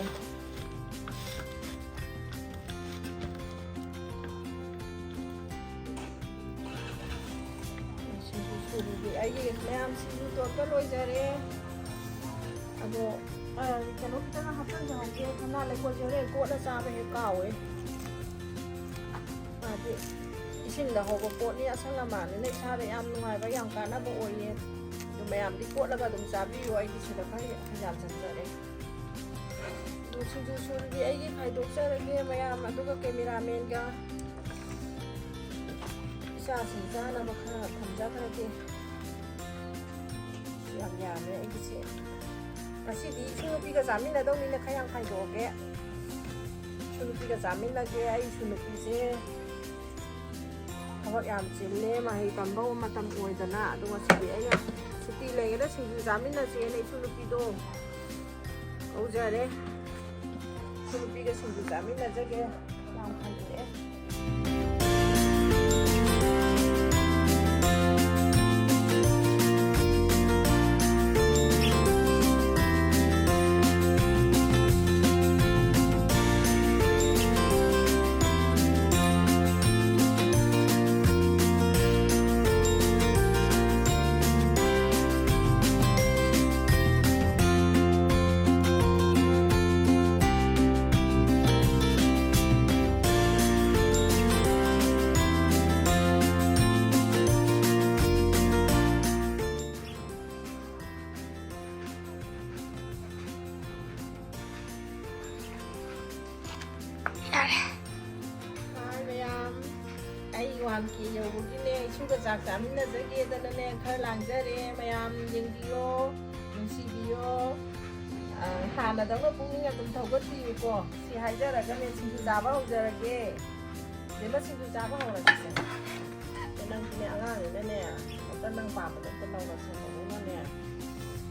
ꯁꯤꯡꯖꯨ ꯁꯨꯕꯒꯤ ꯑꯩꯒꯤ ꯃꯌꯥꯝ ꯁꯤꯡꯖꯨ ꯇꯣꯠꯄ ꯂꯣꯏꯖꯔꯦ꯫ ꯑꯗꯣ, ꯑ, ꯀꯩꯅꯣ ꯈꯤꯇꯪ ꯍꯥꯞꯆꯟꯖꯍꯧꯒꯦ, ꯊꯝꯅꯥ ꯂꯩꯀꯣꯜꯁꯦ ꯍꯣꯔꯦꯟ ꯀꯣꯠꯂ ꯆꯥꯕ ꯍꯦꯛ ꯀꯥꯎꯋꯦ꯫ ꯃꯥꯗꯤ ꯏꯁꯤꯡꯗ ꯍꯧꯕ ꯄꯣꯠꯅꯤ, ꯑꯁꯪ ꯑꯃꯥꯟꯅꯤꯅ ꯏꯁꯥꯗ ꯌꯥꯝ ꯅꯨꯡꯉꯥꯏꯕ, ꯌꯥꯝ ꯀꯥꯟꯅꯕ ꯑꯣꯏꯌꯦ꯫ ꯑꯗꯨ ꯃꯌꯥꯝꯗꯤ ꯀꯣꯠꯂꯒ ꯑꯗꯨꯝ ꯆꯥꯕꯤꯌꯨ, ꯑꯩꯗꯤ ꯁꯤꯗ ꯈꯔ ꯌꯥꯟꯁꯤꯟꯖꯔꯦ꯫ ꯑꯗꯨ ꯁꯤꯡꯖꯨ ꯁꯨꯔꯗꯤ ꯑꯩꯒꯤ ꯈꯥꯏꯗꯣꯛꯆꯔꯒꯦ ꯃꯌꯥꯝ, ꯑꯗꯨꯒ ꯀꯦꯃꯦꯔꯥꯃꯦꯟꯒ ꯏꯆꯥꯁꯤꯡ ꯆꯥꯅꯕ ꯈꯔ ꯊꯝꯖꯈ꯭ꯔꯒꯦ꯫ ꯌꯥꯝ ꯌꯥꯝꯃꯦ ꯑꯩꯒꯤꯁꯦ꯫ ꯉꯁꯤꯗꯤ ꯏꯁꯨ ꯅꯨꯄꯤꯒ ꯆꯥꯃꯤꯟꯅꯗꯧꯅꯤꯅ ꯈꯔ ꯌꯥꯝ ꯈꯥꯏꯗꯣꯛꯑꯒꯦ꯫ ꯏꯁꯨ ꯅꯨꯄꯤꯒ ꯆꯥꯃꯤꯟꯅꯒꯦ꯫ ꯑꯩ ꯏꯁꯨ ꯅꯨꯄꯤꯁꯦ ꯊꯕꯛ ꯌꯥꯝ ꯆꯤꯜꯂꯦ, ꯃꯍꯩ ꯇꯝꯕ ꯃꯇꯝ ꯑꯣꯏꯗꯅ꯫ ꯑꯗꯣ ꯉꯁꯤꯗꯤ ꯑꯩꯅ ꯁꯨꯇꯤ ꯂꯩꯔꯒ ꯁꯤꯡꯖꯨ ꯆꯥꯃꯤꯟꯅꯁꯦꯅ ꯏꯁꯨ ꯅꯨꯄꯤꯗꯣ ꯀꯧꯖꯔꯦ꯫ ꯏꯁꯨ ꯅꯨꯄꯤꯒ ꯁꯤꯡꯖꯨ ꯆꯥꯃꯤꯟꯅꯖꯒꯦ꯫ ꯌꯥꯝ ꯈꯥꯏꯗꯣꯛꯑꯦ꯫ ꯀꯦ ꯌꯧꯕꯒꯤꯅꯦ, ꯏꯁꯨꯒ ꯆꯥꯛ ꯆꯥꯃꯤꯟꯅꯖꯒꯦꯗꯅꯅꯦ, ꯈꯔ ꯂꯥꯡꯖꯔꯦ꯫ ꯃꯌꯥꯝ ꯌꯦꯡꯕꯤꯌꯣ, ꯅꯨꯡꯁꯤꯕꯤꯌꯣ꯫ ꯑ, ꯍꯥꯟꯅꯗꯧꯅ ꯄꯨꯛꯅꯤꯡ ꯑꯗꯨꯝ ꯊꯧꯒꯠꯄꯤꯌꯨꯀꯣ꯫ ꯁꯤ ꯍꯥꯏꯖꯔꯒꯅꯦ, ꯁꯤꯡꯖꯨ ꯆꯥꯕ ꯍꯧꯖꯔꯒꯦ꯫ ꯕꯦꯝꯃ, ꯁꯤꯡꯖꯨ ꯆꯥꯕ ꯍꯧꯔꯁꯤꯁꯦ꯫ ꯑꯗꯣ ꯅꯪꯁꯨꯅꯦ, ꯑꯉꯥꯡꯅꯤꯅꯅꯦ, ꯑꯝꯇ ꯅꯪ ꯄꯥꯝꯕꯗꯣ ꯑꯝꯇ ꯂꯧꯔꯁꯦ꯫ ꯃꯧꯅꯅꯦ,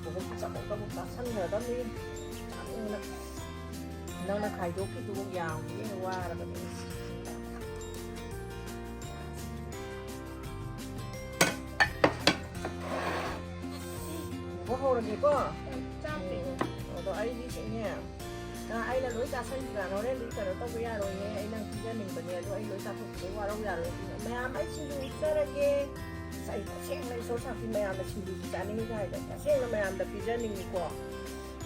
ꯃꯕꯨꯛ ꯆꯥꯛ ꯆꯥꯁꯟꯈ꯭ꯔꯗꯕꯅꯤ꯫ ꯆꯥꯅꯤꯡꯕꯅ꯫ ꯅꯪꯅ ꯈꯥꯏꯗꯣꯛꯈꯤꯗꯨꯕꯨ ꯌꯥꯝꯃꯤꯅꯦ, ꯋꯥꯔꯕꯅꯦ ꯑꯩꯁꯦ꯫ ꯎꯕ ꯍꯧꯔꯒꯦꯀꯣ꯫ ꯆꯥꯛꯇꯤ? ꯎꯝ꯫ ꯑꯗꯣ ꯑꯩꯗꯤ ꯁꯤꯅꯦ, ꯑ, ꯑꯩꯅ ꯂꯣꯏ ꯆꯥꯁꯟꯈꯤꯕ, ꯍꯣꯔꯦꯟꯗꯤ ꯀꯩꯅꯣ ꯇꯧꯕ ꯌꯥꯔꯣꯏꯅꯦ, ꯑꯩ ꯅꯪ ꯄꯤꯖꯅꯤꯡꯕꯅꯦ, ꯑꯗꯣ ꯑꯩ ꯂꯣꯏ ꯆꯥꯊꯣꯛꯈꯤꯕꯩ ꯋꯥꯔꯧ ꯌꯥꯔꯣꯏ꯫ ꯃꯌꯥꯝ, ꯑꯩ ꯁꯤꯡꯖꯨ ꯍꯦꯛꯆꯔꯒꯦ꯫ ꯑꯁ, ꯑꯩ ꯇꯁꯦꯡꯅ ꯏꯁꯣꯔ ꯁꯥꯈꯤ ꯃꯌꯥꯝꯅ ꯁꯤꯡꯖꯨꯁꯤ ꯆꯥꯅꯤꯡꯉꯤꯒ ꯍꯥꯏꯗꯅ ꯇꯁꯦꯡꯅ ꯃꯌꯥꯝꯗ ꯄꯤꯖꯅꯤꯡꯉꯤꯀꯣ꯫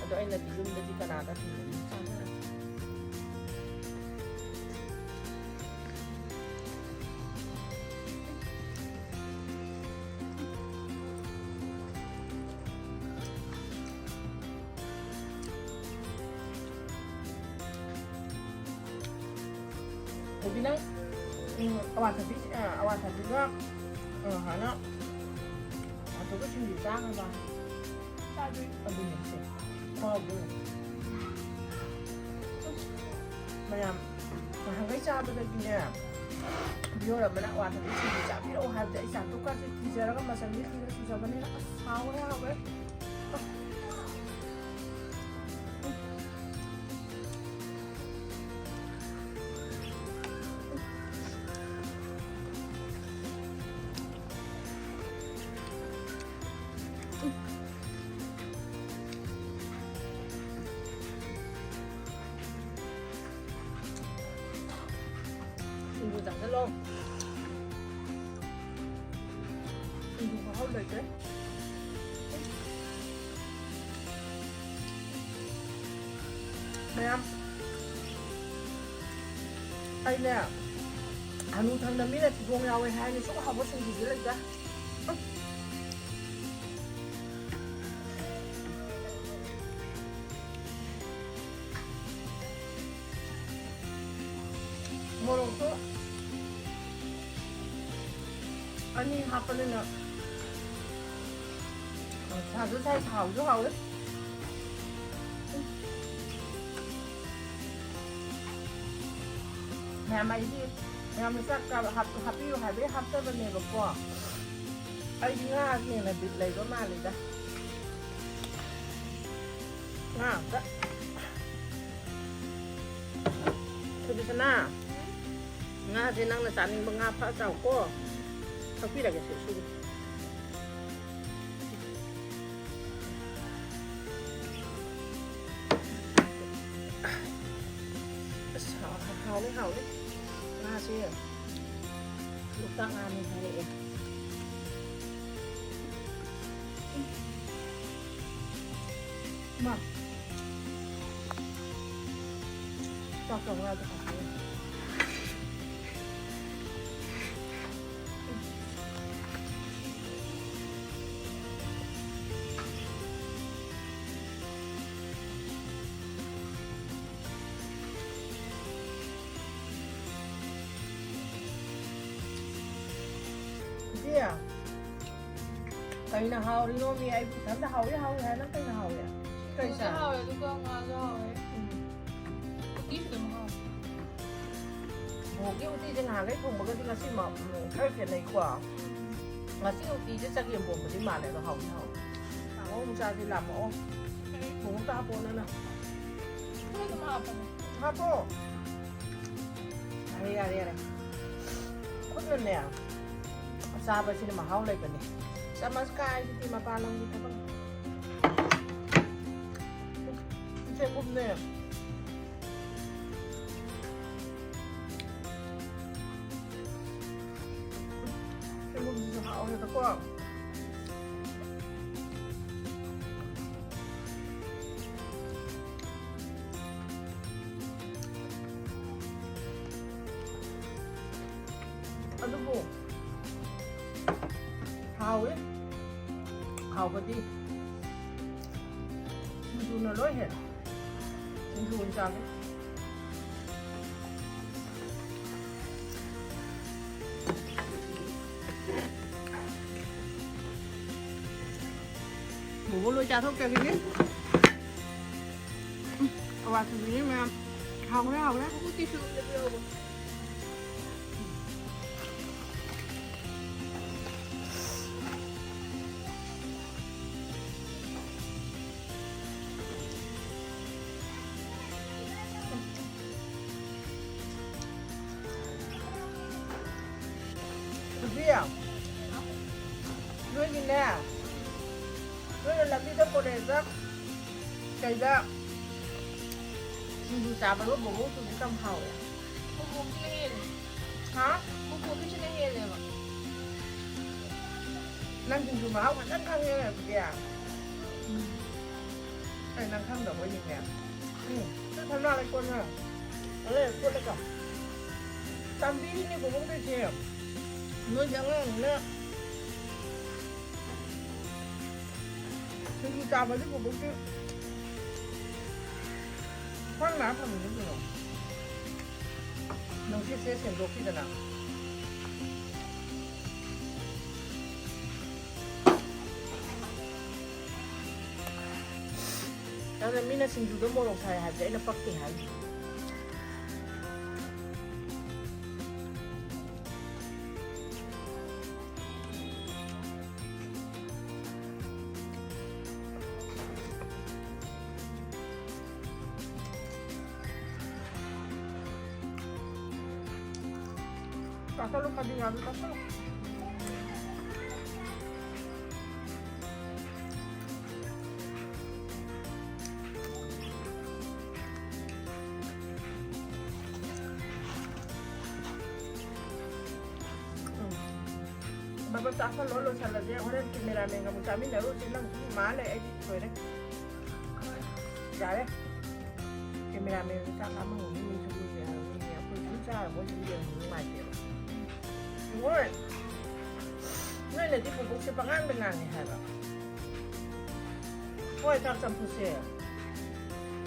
ꯑꯗꯣ ꯑꯩꯅꯗꯤ ꯌꯨꯝꯗꯗꯤ ꯀꯅꯥꯗ ꯊꯤꯜꯂꯨꯅꯤ? ꯆꯥꯅꯔꯁꯤ꯫ ꯊꯣꯏꯕꯤ, ꯅꯪ, ꯎꯝ, ꯑꯋꯥꯊꯕꯤ, ꯑ, ꯑꯋꯥꯊꯕꯤꯒ, ꯑ, ꯍꯥꯟꯅ ꯑꯗꯨꯒ ꯁꯤꯡꯖꯨ ꯆꯥꯈ꯭ꯔꯕ? ꯆꯥꯗ꯭ꯔꯤ꯫ ꯑꯗꯨꯅꯦ ꯁꯦ꯫ ꯈꯨꯍꯥꯎꯗꯣ ꯌꯦꯡꯉꯨ꯫ ꯃꯌꯥꯝ ꯅꯍꯥꯟꯈꯩ ꯆꯥꯕꯗꯒꯤꯅꯦ, ꯕꯤꯌꯣꯔ ꯑꯃꯅ ꯑꯋꯥꯊꯕꯤ ꯁꯤꯡꯖꯨ ꯆꯥꯕꯤꯔꯛꯑꯣ ꯍꯥꯏꯕꯗꯤ ꯑꯩ ꯆꯥꯇꯨꯛꯀꯥꯁꯦ ꯊꯤꯖꯔꯒ ꯃꯆꯟꯁꯦ ꯊꯤꯔ ꯁꯨꯖꯕꯅꯤꯅ ꯑꯁ ꯍꯥꯎꯈ꯭ꯔꯦ, ꯍꯥꯎꯈ꯭ꯔꯦ꯫ ꯁꯤꯡꯖꯨ ꯆꯥꯁꯤꯜꯂꯣ꯫ ꯁꯤꯡꯖꯨ ꯈꯨꯍꯥꯎ ꯂꯩꯇ꯭ꯔꯦ꯫ ꯃꯌꯥꯝ, ꯑꯩꯅꯦ, ꯍꯅꯨ ꯊꯪꯅ ꯃꯤꯅ ꯊꯤꯕꯣꯡ ꯌꯥꯎꯋꯦ ꯍꯥꯏꯅ ꯁꯨꯝ ꯍꯥꯎꯕ ꯁꯤꯡꯖꯨꯁꯨ ꯂꯩꯇꯦ꯫ ꯃꯣꯔꯣꯛꯇꯣ ꯑꯅꯤ ꯍꯥꯞꯄꯅꯤꯅ ꯁꯥꯁꯨ ꯁꯥꯏ, ꯍꯥꯎꯁꯨ ꯍꯥꯎꯋꯦ꯫ ꯃꯌꯥꯝ ꯑꯩꯗꯤ ꯃꯌꯥꯝꯅ ꯆꯥꯛ ꯆꯥꯕ ꯍꯥꯞ-, ꯍꯥꯞꯄꯤꯌꯨ ꯍꯥꯏꯕꯩ ꯍꯥꯞꯆꯕꯅꯦꯕꯀꯣ꯫ ꯑꯩꯗꯤ ꯉꯥꯁꯤꯅ ꯍꯦꯟꯅ ꯕꯤꯠ ꯂꯩꯕ ꯃꯥꯜꯂꯤꯗ꯫ ꯉꯥ ꯑꯝꯇ꯫ ꯁꯨꯕꯤꯁꯅꯥ, ꯉꯥꯁꯦ ꯅꯪꯅ ꯆꯥꯅꯤꯡꯕ ꯉꯥ ꯐꯥ ꯆꯥꯎꯀꯣ꯫ ꯀꯛꯄꯤꯔꯒꯦ ꯁꯦ, ꯁꯨꯕꯤ꯫ ꯑꯁ, ꯍꯥꯎ-, ꯍꯥꯎꯅꯤ, ꯍꯥꯎꯅꯤ꯫ ꯉꯥꯁꯦ ꯂꯣꯛꯇꯥꯛ ꯉꯥꯅꯤ ꯍꯥꯏꯔꯛꯑꯦ꯫ ꯃꯥ꯫ ꯆꯥꯛ ꯆꯥꯕ ꯌꯥꯗꯦ ꯍꯥꯏꯕꯅꯦ꯫ ꯏꯆꯦ, ꯀꯩꯅ ꯍꯥꯎꯔꯤꯅꯣ? ꯃꯤ ꯑꯩꯕꯨ ꯏꯊꯟꯇ ꯍꯥꯎꯏ ꯍꯥꯎꯏ ꯍꯥꯏ, ꯅꯪ ꯀꯩꯅ ꯍꯥꯎꯏ? ꯀꯩ ꯆꯥ? ꯍꯥꯎꯋꯦ, ꯑꯗꯨꯒ ꯉꯥꯁꯨ ꯍꯥꯎꯋꯦ꯫ ꯎꯝ꯫ ꯎꯇꯤꯁꯨ ꯑꯗꯨꯝ ꯍꯥꯎꯋꯦ꯫ ꯚꯣꯛꯀꯤ ꯎꯇꯤꯁꯦ ꯅꯍꯥꯟꯈꯩ ꯊꯣꯡꯕꯒꯗꯤ ꯉꯁꯤ ꯃ-, ꯎꯝ, ꯈꯔ ꯈꯦꯠꯅꯩꯀꯣ꯫ ꯎꯝ꯫ ꯉꯁꯤ ꯎꯇꯤꯁꯦ ꯆꯒꯦꯝ ꯄꯣꯝꯕꯗꯤ ꯃꯥꯜꯂꯦ, ꯑꯗꯣ ꯍꯥꯎꯗꯤ ꯍꯥꯎꯋꯦ꯫ ꯀꯥꯡꯍꯧ ꯑꯃ ꯆꯥꯁꯤ, ꯂꯥꯝꯃꯛꯑꯣ꯫ ꯎꯝ꯫ ꯊꯣꯡ ꯑꯝꯇ ꯍꯥꯞꯄꯛꯑꯣ ꯅꯪꯅ꯫ ꯈꯔ ꯑꯗꯨꯝ ꯍꯥꯞꯄꯅꯦ꯫ ꯍꯥꯞꯄꯣ꯫ ꯌꯥꯔꯦ, ꯌꯥꯔꯦ, ꯌꯥꯔꯦ꯫ ꯈꯨꯠꯅꯅꯦ, ꯆꯥꯕꯁꯤꯅ ꯃꯍꯥꯎ ꯂꯩꯕꯅꯦ꯫ ꯆꯥꯃꯁ ꯀꯥꯏꯁꯤꯗꯤ ꯃꯄꯥꯟ ꯂꯝꯒꯤ ꯊꯕꯛꯅꯤ꯫ ꯆꯦꯡꯒꯨꯝꯅꯦ꯫ ꯆꯦꯡꯒꯨꯝꯁꯤꯁꯨ ꯍꯥꯎꯋꯦꯕꯀꯣ꯫ ꯑꯗꯨꯕꯨ ꯍꯥꯎꯋꯦ꯫ ꯍꯥꯎꯕꯗꯤ ꯁꯤꯡꯖꯨꯅ ꯂꯣꯏ ꯍꯦꯜꯂꯦ꯫ ꯁꯤꯡꯖꯨ ꯑꯣꯏꯅ ꯆꯥꯒꯦ꯫ ꯕꯣꯕꯣꯛ ꯂꯣꯏ ꯆꯥꯊꯣꯛꯆꯈꯤꯅꯤ꯫ ꯎꯝ, ꯑꯋꯥꯊꯕꯤꯅꯤ ꯃꯌꯥꯝ꯫ ꯍꯥꯎꯈ꯭ꯔꯦ, ꯍꯥꯎꯈ꯭ꯔꯦ꯫ ꯎꯇꯤ ꯁꯣꯏꯕꯨꯝꯗꯁꯨ ꯌꯥꯎꯕ꯫ ꯍꯧꯖꯤꯛ ꯅꯣꯏꯒꯤꯅꯦ, ꯅꯣꯏꯅ ꯂꯝꯕꯤꯗ ꯀꯣꯂꯦꯖꯇ ꯀꯩꯗ ꯁꯤꯡꯖꯨ ꯆꯥꯕꯗꯣ ꯕꯣꯕꯣꯛꯇꯨꯗꯤ ꯀꯌꯥꯝ ꯍꯥꯎꯋꯦ? ꯕꯣꯕꯣꯛꯀꯤꯅ ꯍꯦꯜꯂꯦ꯫ ꯍꯥ? ꯕꯣꯕꯣꯛꯀꯤꯁꯤꯅ ꯍꯦꯜꯂꯦꯕ꯫ ꯅꯪ ꯁꯤꯡꯖꯨ ꯃꯍꯥꯎ ꯐꯖꯅ ꯈꯪꯉꯦ ꯑꯗꯨꯗꯤ꯫ ꯎꯝ꯫ ꯑꯩ ꯅꯪ ꯈꯪꯗꯕ ꯑꯣꯏꯅꯤꯡꯉꯦ꯫ ꯎꯝ, ꯁꯤ ꯊꯝꯅꯥ ꯂꯩꯀꯣꯜꯅꯦ꯫ ꯑꯗꯩ ꯀꯣꯠꯂꯒ꯫ ꯇꯝꯕꯤꯔꯤꯅꯦ ꯕꯣꯕꯣꯛꯇꯩꯁꯦ꯫ ꯅꯣꯏꯗꯤ ꯑꯉꯥꯡꯅꯤꯅ ꯁꯤꯡꯖꯨ ꯆꯥꯕꯗꯤ ꯕꯣꯕꯣꯛꯇꯤ ꯈ꯭ꯋꯥꯡ ꯅꯥ ꯐꯪꯉꯤꯅꯤ ꯀꯩꯅꯣ꯫ ꯅꯨꯡꯁꯤꯠꯁꯦ ꯁꯦꯡꯗꯣꯛꯈꯤꯗꯅ꯫ ꯑꯗꯨꯅ ꯃꯤꯅ ꯁꯤꯡꯖꯨꯗ ꯃꯣꯔꯣꯛ ꯁꯥꯏ ꯍꯥꯏꯕꯁꯦ ꯑꯩꯅ ꯄꯛꯇꯦ ꯍꯥꯏ꯫ ꯆꯥꯁꯜꯂꯨ, ꯈꯥꯖꯤꯡ ꯉꯥꯗꯨ ꯆꯥꯁꯜꯂꯨ꯫ ꯎꯝ꯫ ꯕꯕꯥ ꯆꯥꯁꯜꯂꯣ, ꯂꯣꯏꯁꯜꯂꯁꯦ꯫ ꯍꯣꯔꯦꯟ ꯀꯦꯃꯦꯔꯥꯃꯦꯟꯒ ꯑꯃꯨꯛ ꯆꯥꯃꯤꯟꯅꯔꯨꯁꯤ꯫ ꯅꯪ ꯁꯨꯝ ꯃꯥ ꯂꯩ, ꯑꯩꯗꯤ ꯂꯣꯏꯔꯦ꯫ ꯌꯥꯔꯦ꯫ ꯀꯦꯃꯦꯔꯥꯃꯦꯟꯁꯨ ꯆꯥꯛ ꯂꯥꯝꯃꯝꯒꯅꯤ, ꯃꯤꯁꯨ ꯃꯨꯟꯅ ꯌꯥꯔꯝꯒꯅꯤ꯫ ꯑꯩꯈꯣꯏ ꯁꯨꯝ ꯆꯥꯔ ꯃꯣꯏ ꯁꯨꯝ ꯌꯦꯡꯕ ꯅꯨꯡꯉꯥꯏꯇꯦꯕ꯫ ꯍꯣꯏ꯫ ꯅꯣꯏꯅꯗꯤ ꯕꯣꯕꯣꯛꯁꯦ ꯄꯉꯥꯡꯗ ꯉꯥꯡꯉꯦ ꯍꯥꯏꯕ꯫ ꯍꯋꯥꯏ ꯊ꯭ꯔꯥꯛ ꯆꯝꯐꯨꯠꯁꯦ꯫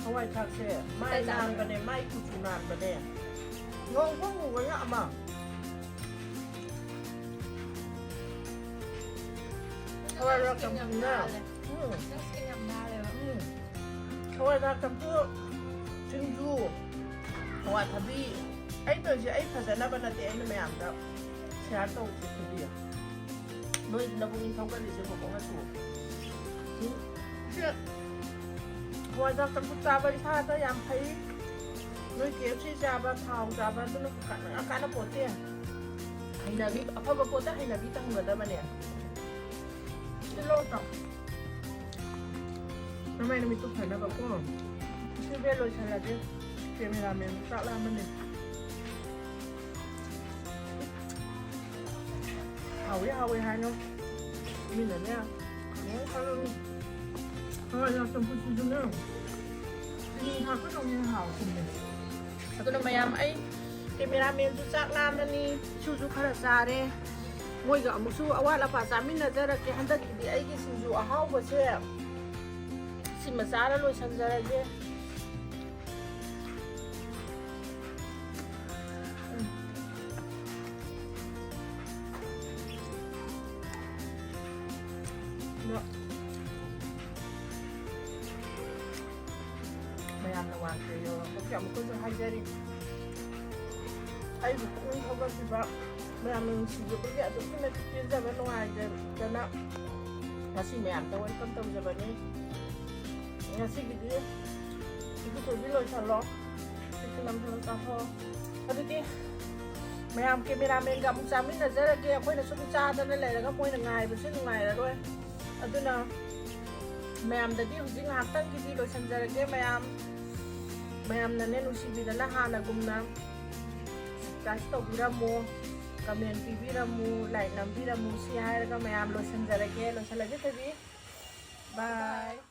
ꯍꯋꯥꯏ ꯊ꯭ꯔꯥꯛꯁꯦ꯫ ꯃꯥꯏ ꯀꯩ ꯆꯥꯗꯣꯏꯅꯣ? ꯅꯥꯟꯕꯅꯦ, ꯃꯥꯏ ꯀꯨꯆꯨ ꯅꯥꯟꯕꯅꯦ꯫ ꯉꯧꯕ ꯃꯨꯕꯅ ꯑꯃ꯫ ꯍꯋꯥꯏ ꯊ꯭ꯔꯥꯛ ꯆꯝꯐꯨꯠꯅꯦ꯫ ꯅꯥꯜꯂꯦ꯫ ꯎꯝ꯫ ꯎꯝ꯫ ꯍꯋꯥꯏꯖꯥꯔ ꯆꯝꯐꯨꯠ, ꯁꯤꯡꯖꯨ, ꯍꯋꯥꯏ ꯊꯕꯤ꯫ ꯑꯩ ꯇꯧꯔꯤꯁꯦ ꯑꯩ ꯐꯖꯅꯕ ꯅꯠꯇꯦ, ꯑꯩꯅ ꯃꯌꯥꯝꯗ ꯁꯤꯌꯥꯔ ꯇꯧꯕꯁꯦ ꯈꯨꯗꯤ꯫ ꯅꯣꯏꯗꯤ ꯅꯕꯨꯛꯅꯤꯡ ꯊꯧꯒꯠꯂꯤꯁꯦ ꯕꯣꯕꯣꯛꯅ ꯇꯨ꯫ ꯎꯝ꯫ ꯁꯤ ꯍꯋꯥꯏꯖꯥꯔ ꯆꯝꯐꯨꯠ ꯆꯥꯕ ꯏꯁꯥꯗ ꯌꯥꯝ ꯐꯩ꯫ ꯅꯣꯏ ꯀꯦ ꯑꯦꯐ ꯁꯤ ꯆꯥꯕ, ꯊꯥꯎ ꯆꯥꯕ, ꯑꯗꯨꯅ ꯀꯥꯟꯅ-, ꯀꯥꯟꯅꯄꯣꯠꯇꯦ꯫ ꯍꯩꯅꯕꯤ, ꯑꯐꯕ ꯄꯣꯠꯇ ꯍꯩꯅꯕꯤ ꯇꯝꯒꯗꯕꯅꯦ꯫ ꯁꯤ ꯂꯧ ꯇꯥꯎ꯫ ꯅꯃꯥꯏ ꯅꯃꯤꯠꯇꯨ ꯐꯅꯕꯀꯣ꯫ ꯁꯤ ꯕꯦ ꯂꯣꯏꯁꯜꯂꯒꯦ꯫ ꯀꯦꯃꯦꯔꯥꯃꯦꯟ ꯆꯥꯛ ꯂꯥꯝꯃꯅꯤ꯫ ꯍꯥꯎꯋꯦ, ꯍꯥꯎꯋꯦ ꯍꯥꯏꯅꯣ꯫ ꯃꯤꯅꯅꯦ, ꯍꯥꯎꯋꯦ ꯍꯥꯏꯔꯅꯤ꯫ ꯍꯋꯥꯏꯖꯥꯔ ꯆꯝꯐꯨꯠꯁꯤꯁꯨꯅꯦ, ꯆꯤꯅꯤ ꯊꯥꯛꯄꯗꯧꯅ ꯍꯦꯟꯅ ꯍꯥꯎꯋꯦ꯫ ꯑꯗꯨꯅ ꯃꯌꯥꯝ, ꯑꯩ ꯀꯦꯃꯦꯔꯥꯃꯦꯟꯁꯨ ꯆꯥꯛ ꯂꯥꯝꯃꯅꯤ, ꯏꯁꯨꯁꯨ ꯈꯔ ꯆꯥꯔꯦ꯫ ꯃꯣꯏꯒ ꯑꯃꯨꯛꯁꯨ ꯑꯋꯥꯠ ꯑꯄꯥ ꯆꯥꯃꯤꯟꯅꯖꯔꯛꯀꯦ꯫ ꯍꯟꯗꯛꯀꯤꯗꯤ ꯑꯩꯒꯤ ꯁꯤꯡꯖꯨ ꯑꯍꯥꯎꯕꯁꯦ ꯁꯤꯃ ꯆꯥꯔ ꯂꯣꯏꯁꯟꯖꯔꯒꯦ꯫ ꯎꯝ꯫ ꯑꯗꯣ ꯃꯌꯥꯝꯅ ꯋꯥꯟ ꯀꯦ ꯌꯧꯔꯛꯄꯒꯤ ꯑꯃꯨꯛꯀꯁꯨ ꯍꯥꯏꯖꯔꯤ꯫ ꯑꯩꯕꯨ ꯄꯨꯛꯅꯤꯡ ꯊꯧꯒꯠꯄꯤꯕ ꯃꯌꯥꯝꯅ ꯅꯨꯡꯁꯤꯕꯤꯕꯒꯤ ꯑꯗꯨꯛꯀꯤ ꯃꯇꯤꯛ ꯄꯦꯟꯖꯕ, ꯅꯨꯡꯉꯥꯏꯖꯗꯅ ꯉꯁꯤ ꯃꯌꯥꯝꯗ ꯋꯦꯜꯀꯝ ꯇꯧꯖꯕꯅꯤ꯫ ꯉꯁꯤꯒꯤꯗꯤ ꯏꯀꯨ ꯊꯣꯏꯕꯤ ꯂꯣꯏꯁꯜꯂꯣ꯫ ꯁꯤꯁꯨ ꯅꯝꯁꯜꯂꯣ, ꯆꯥꯊꯣꯛꯑꯣ꯫ ꯑꯗꯨꯗꯤ ꯃꯌꯥꯝ ꯀꯦꯃꯦꯔꯥꯃꯦꯟꯒ ꯑꯃꯨꯛ ꯆꯥꯃꯤꯟꯅꯖꯔꯒꯦ꯫ ꯑꯩꯈꯣꯏꯅ ꯁꯨꯝ ꯆꯥꯗꯅ ꯂꯩꯔꯒ ꯃꯣꯏꯅ ꯉꯥꯏꯕꯁꯨ ꯅꯨꯡꯉꯥꯏꯔꯔꯣꯏ꯫ ꯑꯗꯨꯅ ꯃꯌꯥꯝꯗꯗꯤ ꯍꯧꯖꯤꯛ ꯉꯥꯏꯍꯥꯛꯇꯪꯒꯤꯗꯤ ꯂꯣꯏꯁꯟꯖꯔꯒꯦ꯫ ꯃꯌꯥꯝ, ꯃꯌꯥꯝꯅꯅꯦ ꯅꯨꯡꯁꯤꯕꯤꯗꯅ ꯍꯥꯟꯅꯒꯨꯝꯅ subscribe ꯇꯧꯕꯤꯔꯝꯃꯨ, comment ꯄꯤꯕꯤꯔꯝꯃꯨ, like ꯅꯝꯕꯤꯔꯝꯃꯨ꯫ ꯁꯤ ꯍꯥꯏꯔꯒ ꯃꯌꯥꯝ ꯂꯣꯏꯁꯟꯖꯔꯒꯦ꯫ ꯂꯣꯏꯁꯜꯂꯒꯦ ꯊꯣꯏꯕꯤ꯫ Bye꯫